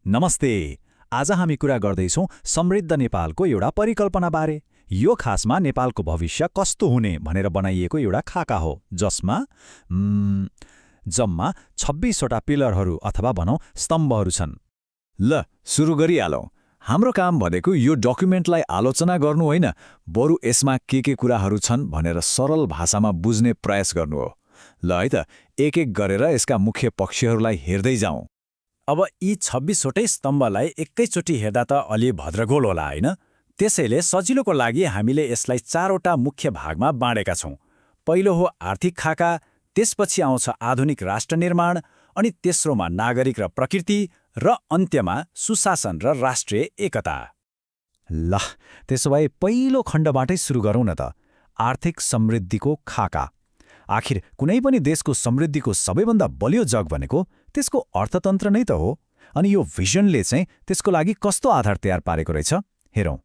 नमस्ते। आज हामी कुरा गर्दैछौँ समृद्ध नेपालको एउटा परिकल्पनाबारे। यो खासमा नेपालको भविष्य कस्तो हुने भनेर बनाइएको एउटा खाका हो, जसमा जम्मा 26वटा पिलरहरू अथवा भनौँ स्तम्भहरू छन्। ल सुरु गरिहालौँ। हाम्रो काम भनेको यो डकुमेन्टलाई आलोचना गर्नु होइन, बरु यसमा के कुराहरू छन् भनेर सरल भाषामा बुझ्ने प्रयास गर्नु हो। ल है त, एक एक गरेर यसका मुख्य पक्षहरूलाई हेर्दै जाउँ। अब यी 26वटै स्तम्भलाई एकैचोटि हेर्दा त अलि भद्रगोल होला, होइन? त्यसैले सजिलोको लागि हामीले यसलाई 4वटा मुख्य भागमा बाँडेका छौँ। पहिलो हो आर्थिक खाका, त्यसपछि आउँछ आधुनिक राष्ट्र निर्माण, अनि तेस्रोमा नागरिक र प्रकृति, र अन्त्यमा सुशासन र राष्ट्रिय एकता। ल, त्यसो भए पहिलो खण्डबाटै सुरु गरौँ न त। आर्थिक समृद्धिको खाका। आखिर कुनै पनि देशको समृद्धिको सबैभन्दा बलियो जग भनेको त्यसको अर्थतन्त्र नै त हो। अनि यो भिजनले चाहिँ त्यसको लागि कस्तो आधार तयार पारेको रहेछ, हेरौँ।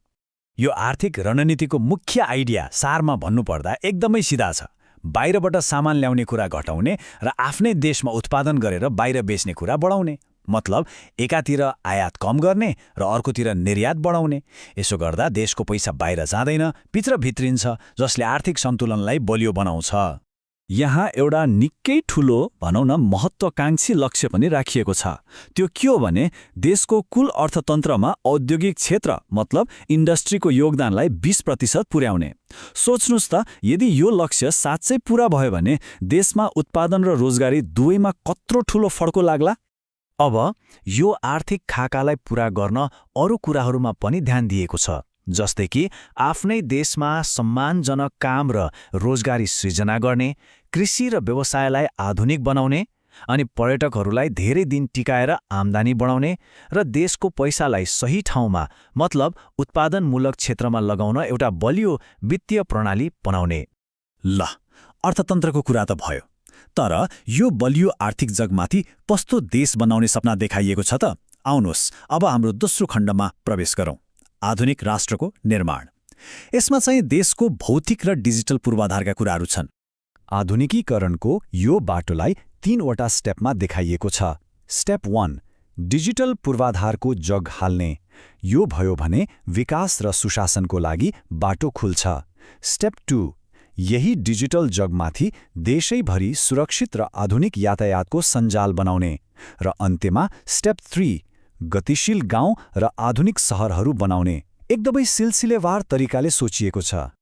यो आर्थिक रणनीतिको मुख्य आइडिया सारमा भन्नुपर्दा एकदमै सिधा छ। बाहिरबाट सामान ल्याउने कुरा घटाउने र आफ्नै देशमा उत्पादन गरेर बाहिर बेच्ने कुरा बढाउने। मतलब एकातिर आयात कम गर्ने र अर्कोतिर निर्यात बढाउने। यसो गर्दा देशको पैसा बाहिर जाँदैन, भित्र भित्रिन्छ, जसले आर्थिक सन्तुलनलाई बलियो बनाउँछ। यहाँ एउटा निकै ठूलो भनौँ न महत्त्वाकांक्षी लक्ष्य पनि राखिएको छ। त्यो के हो भने देशको कुल अर्थतन्त्रमा औद्योगिक क्षेत्र मतलब इन्डस्ट्रीको योगदानलाई 20% पुर्याउने। सोच्नुस् त, यदि यो लक्ष्य साँच्चै पूरा भयो भने देशमा उत्पादन र रोजगारी दुवैमा कत्रो ठूलो फड्को लाग्ला। अब यो आर्थिक खाकालाई पूरा गर्न अरू कुराहरूमा पनि ध्यान दिएको छ, जस्तै कि आफ्नै देशमा सम्मानजनक काम र रोजगारी सृजना गर्ने, कृषि र व्यवसायलाई आधुनिक बनाउने, अनि पर्यटकहरूलाई धेरै दिन टिकाएर आम्दानी बढाउने र देशको पैसालाई सही ठाउँमा मतलब उत्पादनमूलक क्षेत्रमा लगाउन एउटा बलियो वित्तीय प्रणाली बनाउने। ल, अर्थतन्त्रको कुरा त भयो, तर यो बलियो आर्थिक जगमाथि कस्तो देश बनाउने सपना देखाइएको छ त? आउनुहोस् अब हाम्रो दोस्रो खण्डमा प्रवेश गरौँ। आधुनिक राष्ट्रको निर्माण। यसमा चाहिँ देशको भौतिक र डिजिटल पूर्वाधारका कुराहरू छन्। आधुनिकीकरणको यो बाटोलाई 3वटा स्टेपमा देखाइएको छ। स्टेप 1, डिजिटल पूर्वाधारको जग हाल्ने। यो भयो भने विकास र सुशासनको लागि बाटो खुल्छ। स्टेप 2, यही डिजिटल जगमाथि देशैभरि सुरक्षित र आधुनिक यातायातको सञ्जाल बनाउने। र अन्त्यमा स्टेप 3, गतिशील गाउँ र आधुनिक सहरहरू बनाउने। एकदमै सिलसिलेवार तरिकाले सोचिएको छ।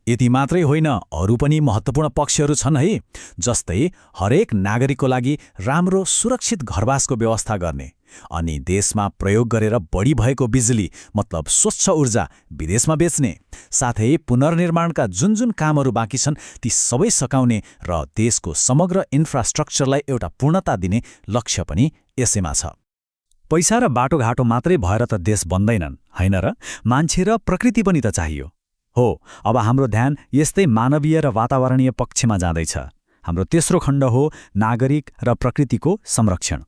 यति मात्रै होइन, अरू पनि महत्त्वपूर्ण पक्षहरू छन् है। जस्तै हरेक नागरिकको लागि राम्रो सुरक्षित घरवासको व्यवस्था गर्ने, अनि देशमा प्रयोग गरेर बढी भएको बिजुली मतलब स्वच्छ ऊर्जा विदेशमा बेच्ने, साथै पुनर्निर्माणका जुन कामहरू बाँकी छन् ती सबै सकाउने र देशको समग्र इन्फ्रास्ट्रक्चरलाई एउटा पूर्णता दिने लक्ष्य पनि यसैमा छ। पैसा र बाटोघाटो मात्रै भएर त देश बन्दैनन्, होइन र? मान्छे र प्रकृति पनि त चाहियो। हो, अब हाम्रो ध्यान यस्तै मानवीय र वातावरणीय पक्षमा जाँदैछ। हाम्रो तेस्रो खण्ड हो नागरिक र प्रकृतिको संरक्षण।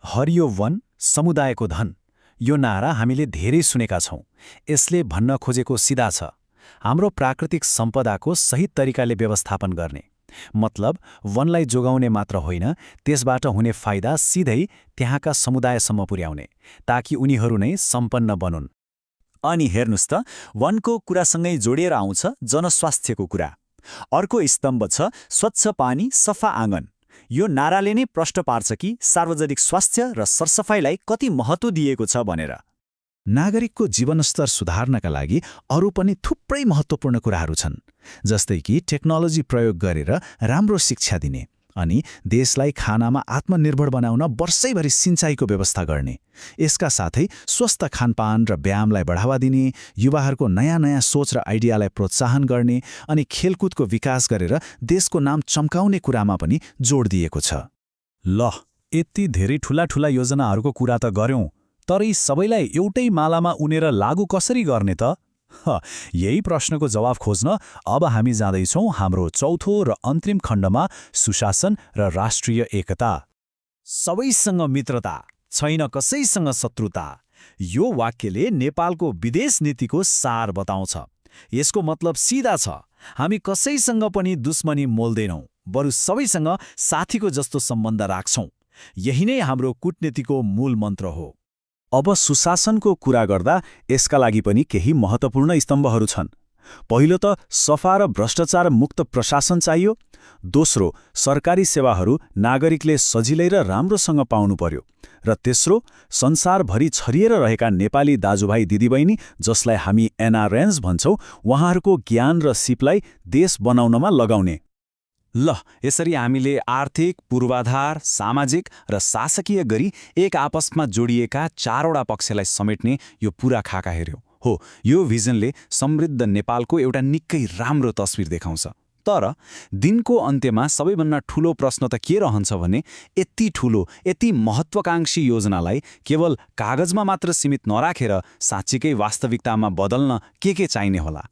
हरियो वन, समुदायको धन। यो नारा हामीले धेरै सुनेका छौँ। यसले भन्न खोजेको सिधा छ, हाम्रो प्राकृतिक सम्पदाको सही तरिकाले व्यवस्थापन गर्ने। मतलब वनलाई जोगाउने मात्र होइन, त्यसबाट हुने फाइदा सिधै त्यहाँका समुदायसम्म पुर्याउने, ताकि उनीहरू नै सम्पन्न बनुन्। अनि हेर्नुस् त, वनको कुरासँगै जोडिएर आउँछ जनस्वास्थ्यको कुरा। अर्को स्तम्भ छ स्वच्छ पानी सफा आँगन। यो नाराले नै प्रश्न पार्छ कि सार्वजनिक स्वास्थ्य र सरसफाइलाई कति महत्त्व दिएको छ भनेर। नागरिकको जीवनस्तर सुधार्नका लागि अरू पनि थुप्रै महत्त्वपूर्ण कुराहरू छन्, जस्तै कि टेक्नोलोजी प्रयोग गरेर राम्रो शिक्षा दिने, अनि देशलाई खानामा आत्मनिर्भर बनाउन वर्षैभरि सिँचाइको व्यवस्था गर्ने। यसका साथै स्वस्थ खानपान र व्यायामलाई बढावा दिने, युवाहरूको नयाँ सोच र आइडियालाई प्रोत्साहन गर्ने, अनि खेलकुदको विकास गरेर देशको नाम चम्काउने कुरामा पनि जोड दिएको छ। ल, यति धेरै ठूला योजनाहरूको कुरा त गर्यौं, तर यी सबैलाई एउटै मालामा उनेर लागू कसरी गर्ने त? यही प्रश्नको जवाफ खोज्न अब हामी जाँदैछौँ हाम्रो चौथो र अन्तिम खण्डमा, सुशासन र राष्ट्रिय एकता। सबैसँग मित्रता, छैन कसैसँग शत्रुता। यो वाक्यले नेपालको विदेश नीतिको सार बताउँछ। यसको मतलब सिधा छ, हामी कसैसँग पनि दुश्मनी मोल्दैनौँ, बरु सबैसँग साथीको जस्तो सम्बन्ध राख्छौँ। यही नै हाम्रो कूटनीतिको मूल मन्त्र हो। अब सुशासनको कुरा गर्दा यसका लागि पनि केही महत्त्वपूर्ण स्तम्भहरू छन्। पहिलो त सफा र भ्रष्टाचार मुक्त प्रशासन चाहियो। दोस्रो, सरकारी सेवाहरू नागरिकले सजिलै र राम्रोसँग पाउनु पर्यो। र तेस्रो, संसारभरि छरिएर रहेका नेपाली दाजुभाइ दिदीबहिनी जसलाई हामी एनआरएन्स भन्छौँ, उहाँहरूको ज्ञान र सिपलाई देश बनाउनमा लगाउने। ल, यसरी हामीले आर्थिक, पूर्वाधार, सामाजिक र शासकीय गरी एक आपसमा जोडिएका चारवटा पक्षलाई समेट्ने यो पूरा खाका हेर्यौं। हो, यो भिजनले समृद्ध नेपालको एउटा निकै राम्रो तस्बिर देखाउँछ। तर दिनको अन्त्यमा सबैभन्दा ठूलो प्रश्न त के रहन्छ भने यति ठूलो, यति महत्त्वाकांक्षी योजनालाई केवल कागजमा मात्र सीमित नराखेर साँच्चीकै वास्तविकतामा बदल्न के चाहिने होला।